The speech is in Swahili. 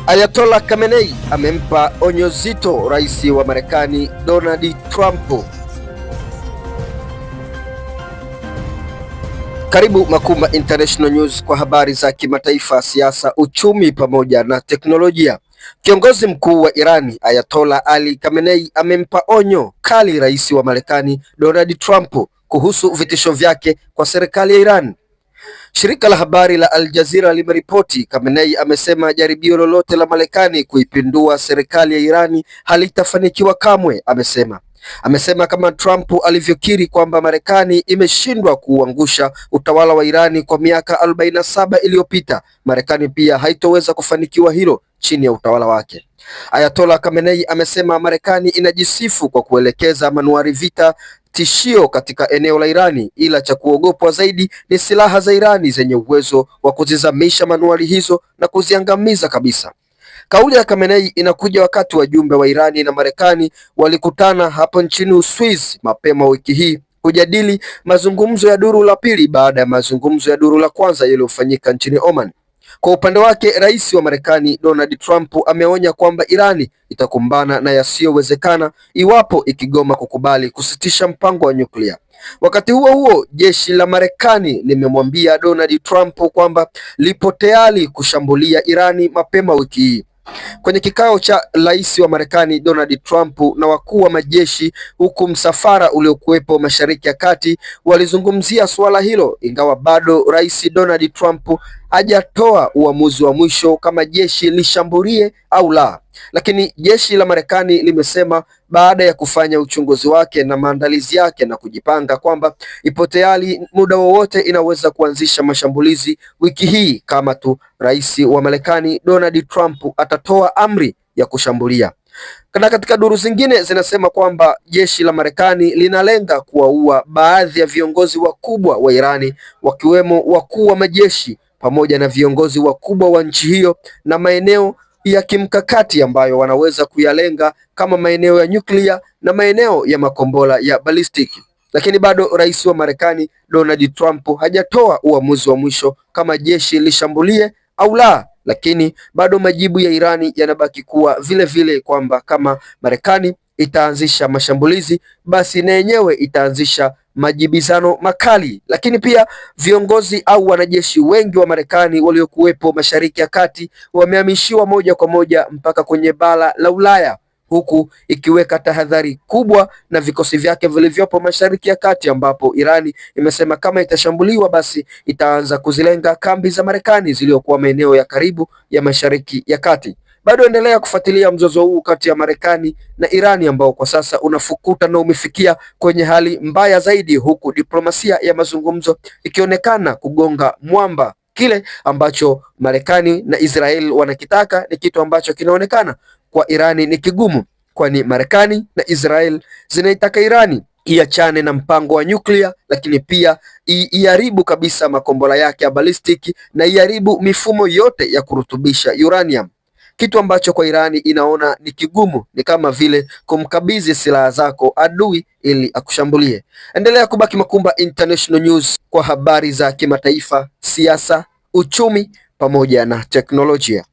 Ayatollah Khamenei amempa onyo zito rais wa Marekani Donald Trump. Karibu Makumba International News kwa habari za kimataifa, siasa, uchumi pamoja na teknolojia. Kiongozi mkuu wa Irani Ayatollah Ali Khamenei amempa onyo kali rais wa Marekani Donald Trump kuhusu vitisho vyake kwa serikali ya Iran. Shirika la habari la Al Jazeera limeripoti Khamenei amesema jaribio lolote la Marekani kuipindua serikali ya Irani halitafanikiwa kamwe. Amesema kama Trump alivyokiri kwamba Marekani imeshindwa kuuangusha utawala wa Irani kwa miaka 47 iliyopita, Marekani pia haitoweza kufanikiwa hilo chini ya utawala wake. Ayatollah Khamenei amesema Marekani inajisifu kwa kuelekeza manuari vita tishio katika eneo la Irani, ila cha kuogopwa zaidi ni silaha za Irani zenye uwezo wa kuzizamisha manuari hizo na kuziangamiza kabisa. Kauli ya Khamenei inakuja wakati wajumbe wa Irani na Marekani walikutana hapo nchini Uswizi mapema wiki hii kujadili mazungumzo ya duru la pili baada ya mazungumzo ya duru la kwanza yaliyofanyika nchini Oman. Kwa upande wake, rais wa Marekani Donald Trump ameonya kwamba Irani itakumbana na yasiyowezekana iwapo ikigoma kukubali kusitisha mpango wa nyuklia. Wakati huo huo, jeshi la Marekani limemwambia Donald Trump kwamba lipo tayari kushambulia Irani mapema wiki hii. Kwenye kikao cha rais wa Marekani Donald Trump na wakuu wa majeshi, huku msafara uliokuwepo Mashariki ya Kati walizungumzia suala hilo, ingawa bado rais Donald Trump hajatoa uamuzi wa mwisho kama jeshi lishambulie au la. Lakini jeshi la Marekani limesema baada ya kufanya uchunguzi wake na maandalizi yake na kujipanga kwamba ipo tayari muda wowote inaweza kuanzisha mashambulizi wiki hii kama tu rais wa Marekani Donald Trump atatoa amri ya kushambulia. Na katika duru zingine zinasema kwamba jeshi la Marekani linalenga kuwaua baadhi ya viongozi wakubwa wa Irani wakiwemo wakuu wa majeshi pamoja na viongozi wakubwa wa nchi hiyo na maeneo ya kimkakati ambayo wanaweza kuyalenga kama maeneo ya nyuklia na maeneo ya makombora ya balistiki. Lakini bado rais wa Marekani Donald Trump hajatoa uamuzi wa mwisho kama jeshi lishambulie au la, lakini bado majibu ya Irani yanabaki kuwa vile vile kwamba kama Marekani itaanzisha mashambulizi basi na yenyewe itaanzisha majibizano makali. Lakini pia viongozi au wanajeshi wengi wa Marekani waliokuwepo Mashariki ya Kati wamehamishiwa moja kwa moja mpaka kwenye bara la Ulaya, huku ikiweka tahadhari kubwa na vikosi vyake vilivyopo Mashariki ya Kati, ambapo Irani imesema kama itashambuliwa basi itaanza kuzilenga kambi za Marekani zilizokuwa maeneo ya karibu ya Mashariki ya Kati. Bado endelea kufuatilia mzozo huu kati ya Marekani na Irani ambao kwa sasa unafukuta na umefikia kwenye hali mbaya zaidi, huku diplomasia ya mazungumzo ikionekana kugonga mwamba. Kile ambacho Marekani na Israel wanakitaka ni kitu ambacho kinaonekana kwa Irani ni kigumu, kwani Marekani na Israel zinaitaka Irani iachane na mpango wa nyuklia, lakini pia iharibu kabisa makombora yake ya balistiki na iharibu mifumo yote ya kurutubisha uranium, kitu ambacho kwa Irani inaona ni kigumu, ni kama vile kumkabidhi silaha zako adui ili akushambulie. Endelea kubaki Makumba International News kwa habari za kimataifa, siasa, uchumi pamoja na teknolojia.